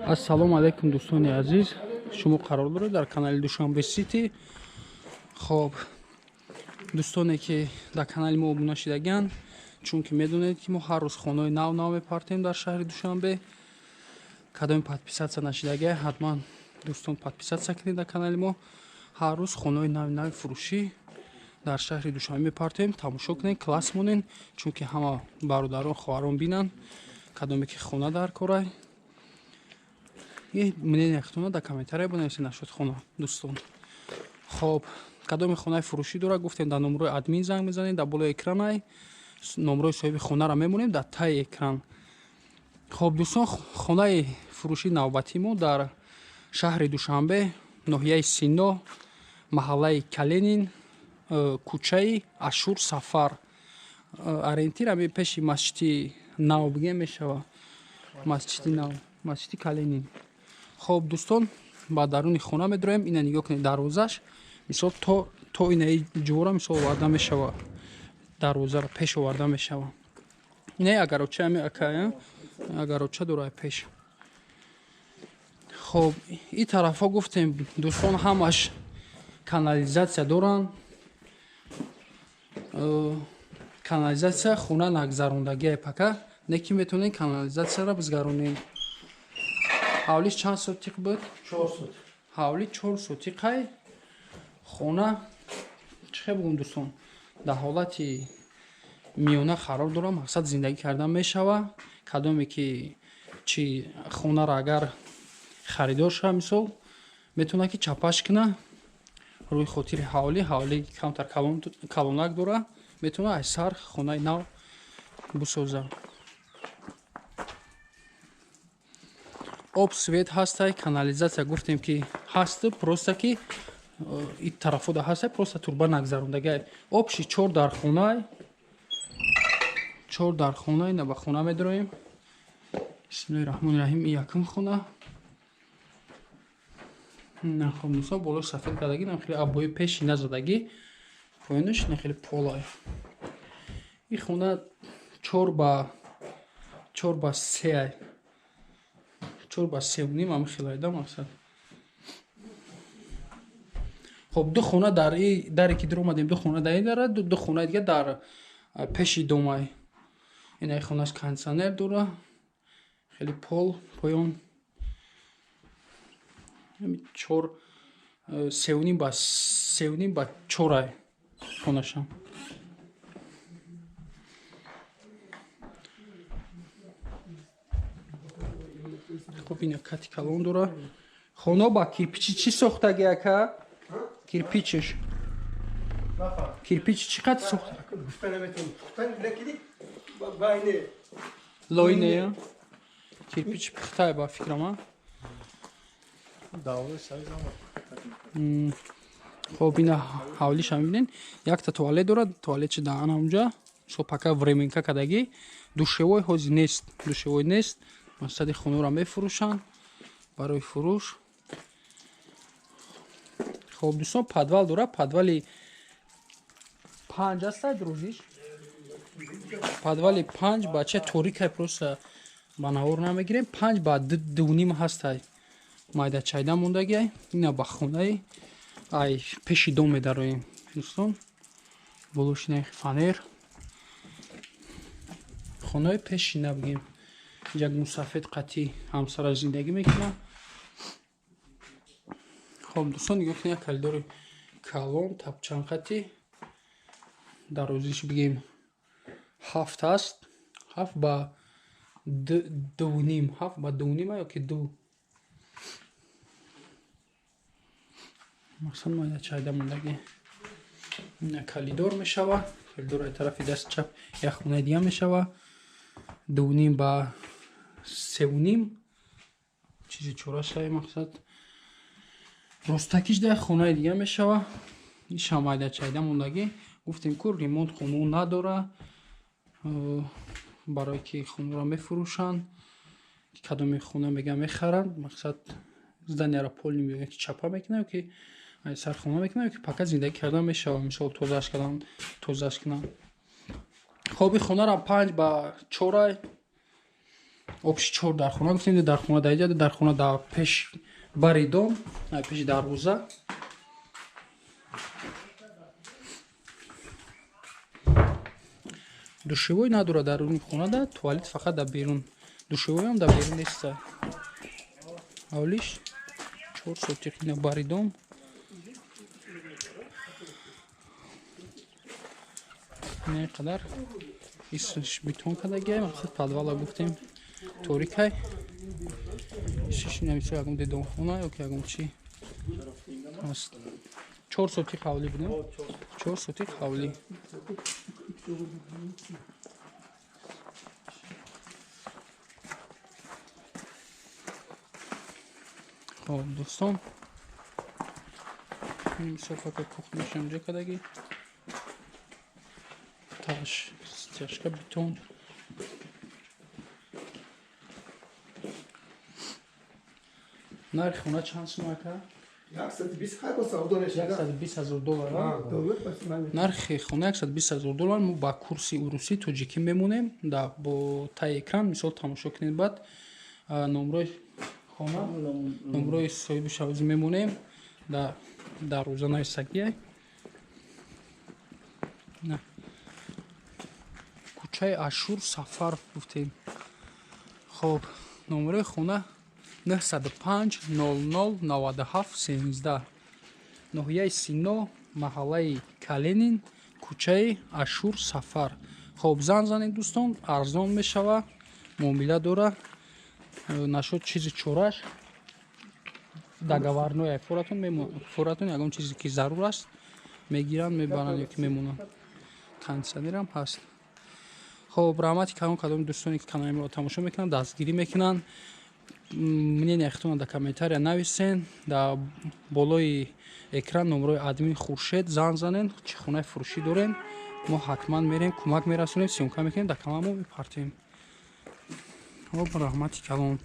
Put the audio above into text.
Ассалому алайкум, дӯстони азиз. Шумо қарор доред дар канали Душанбе Сити. Хоб, дӯстоне ки дар канали мо обуна шидагианд, чунки медонед, ки мо ҳар рӯз хонаҳои нав нав мепартем дар шаҳри Душанбе. Кадоми подписаться нашидагия, ҳатман, дӯстон, подписаться кунед дар канали мо. Ҳар рӯз хонаҳои нави нави фурӯшӣ дар шаҳри Душанбе мепартем. Тамошо кунед, класс монед, чунки ҳама бародарон, хоҳарон бинанд, кадоме ки хона дар корай. Мнение худтона дар комментария бинависед насчёт хона, дӯстон. Хоб, кадоми хонаи фурӯшӣ дорад, гуфтем, дар номрои админ занг мезанед, дар болои экранай номрои соҳиби хонаро мемонем дар таи экран. Хоб, дӯстон, хонаи фурӯшии навбатии мо дар шаҳри Душанбе, ноҳияи Сино, маҳаллаи Калинин, кӯчаи Ашур Сафар. Ориентир ами пеши масҷиди нав бигем мешава, масҷиди нав, масҷиди Калинин. Хоб, дӯстон, ба даруни хона медроем. Ина нигоҳ кунед, дарвозаш мисол то инаи ҷувора мисол оварда мешава, дарвозаро пеш оварда мешава. Инаи агароча ами ака агароча дора пеш. Хоб, и тарафҳо, гуфтем, дӯстон, ҳамаш канализатсия доранд. Канализатсия хона нагзарондагиай пока, не ки метавонед канализатсияро бизгаронед. Ҳавлиш чанд сотиқ буд? 4 сотиқ. Ҳавли 4 сотиқай. Хона, чӣ хел бугум, дӯстон, дар ҳолати миёна қарор дорад, мақсад, зиндагӣ кардан мешава. Кадоме ки чи хонаро агар харидор шава, мисол, метавонад ки чапаш куна рӯи хотири ҳавлӣ. Ҳавлӣ камтар калонак дора, метавонад аз сар хонаи нав бисоза. Об, свет ҳастай, канализатсия, гуфтем, ки ҳаст, просто ки и тарафода ҳастай, просто труба нагзарондагиай. Общий чор дархонай, чор дархона. Ина ба хона медроем. Бисмиллоҳи раҳмони раҳим. И якум хона. Хоб, дӯстон, боло сафед кардагӣ, нам хеле обои пеши назадагӣ, поёнаш на хеле полай. И хона 4 ба 4 ба 3, 4 ба 3.5 ам хелайда, мақсад. Хоб, ду хона дар и даре ки дуромадем, ду хона дар ин дара, ду хонаи дига дар пеши домай. Ина хонаш кондитсионер дора, хеле пол поён. Чор, 3.5 ба 3.5 ба 4 хонашам. Хоб, ина кати калон дора. Хона ба кирпичи чӣ сохтаги, ака? Кирпичиш, кирпич чӣ қадр сохта? Лойне кирпич пухтай, ба фикрам. Хоб, ина ҳавлиша мебинед, якта туалет дорад, туалетчи даҳана унҷа, со пока временка кардагӣ. Душевой ҳози нест, душевой нест. Мақсади хонаро мефурӯшанд, барои фурӯш. Хоб, дӯстон, подвал дорад, подвали 5 аста друзиш, подвали 5. Бача, торикай, просто ба навор намегирем. 5 ба 2.5 ҳастай, майда чайда мондагиай. Ина ба хонаи ай пеши дом медароем, дӯстон. Болошинаи фанер, хонаи пешина бигем. Як мусафед қатӣ ҳамсараш зиндагӣ мекунад. Хоб, дӯстон, нигоҳ кунед, як коридори калон, тапчанқати, дарозиш бигем 7 аст, 7 ба 2.5, 7 ба 2.5 ё ки 2. Мақсад, майда чайда мондагӣ. Ина коридор мешава, коридор ай тарафи дасти чап як хонаи дига мешава, 2.5 ба 3.5, чизи чорашай. Мақсад, ростакиш да хонаи дига мешава, ишам майда чайда мондагӣ. Гуфтем ку, ремонт хоно надора, барое ки хонаро мефурӯшанд. Кадоме хона мега мехаранд, мақсад, зданияро полный меояд ки чапа мекунад ё ки сархона мекунад, ё ки пока зиндагӣ кардан мешава, мисол, тозааш кардан, тозааш кунанд. Хоб, и хонаро 5 ба 4. Общий чор дархона гуфтем, дархона дар иҷа, дархона дар пеш бари дом, пеши дарвоза. Душевой надорад дар руни хонада, туалет фақат дар берун. Душевойам дар берун неста. Ҳавлиш 4 сотих ина бари дом. Не қадар исш бетон кардагиай, мақсад подвала гуфтем торикай. Исш намисо ягон дедонхона ё ки ягон чи ҳаст. 4 сотих ҳавлӣ будем. 4 сотих ҳавлӣ. Хоб дӯстон, мисол фақат кухняш инҷа кардагӣ. Таш, стяжка, бетон. Нархи хона чанд сум ака? 120 000 доллар. Нархи хона 120 000 доллар. Мо ба курси урусӣ тоҷикӣ мемонем бо таи экран, мисол тамошо кунед. Баъд номрои хона, номрои соҳиби шавзӣ мемонем дар дарвоза нависагиай. Кӯчаи Ашур Сафар гуфтем. Хоб, номрои хона 905 00 97 13, ноҳияи Сино, маҳаллаи Калинин, кӯчаи Ашур Сафар. Хоб, зан занед дӯстон, арзон мешава, муомила дора. Нашуд чизи чораш договорной, форатон ягон чизе ки зарур аст мегиранд, мебаранд ё ки мемонанд. Кондитсионерам ҳаст. Хоб, раҳмати калон кадоми дӯстоне ки канали моро тамошо мекунанд, дастгирӣ мекунанд. Мнения худтонро дар комментария нависен. Дар болои экран номрои админ Хуршед, зан занен, чӣ хонаи фурӯшӣ дорем, мо ҳатман мерем, кӯмак мерасонем, съёмка мекунем, дар канал мо мепартем. Хоб, раҳмати калон.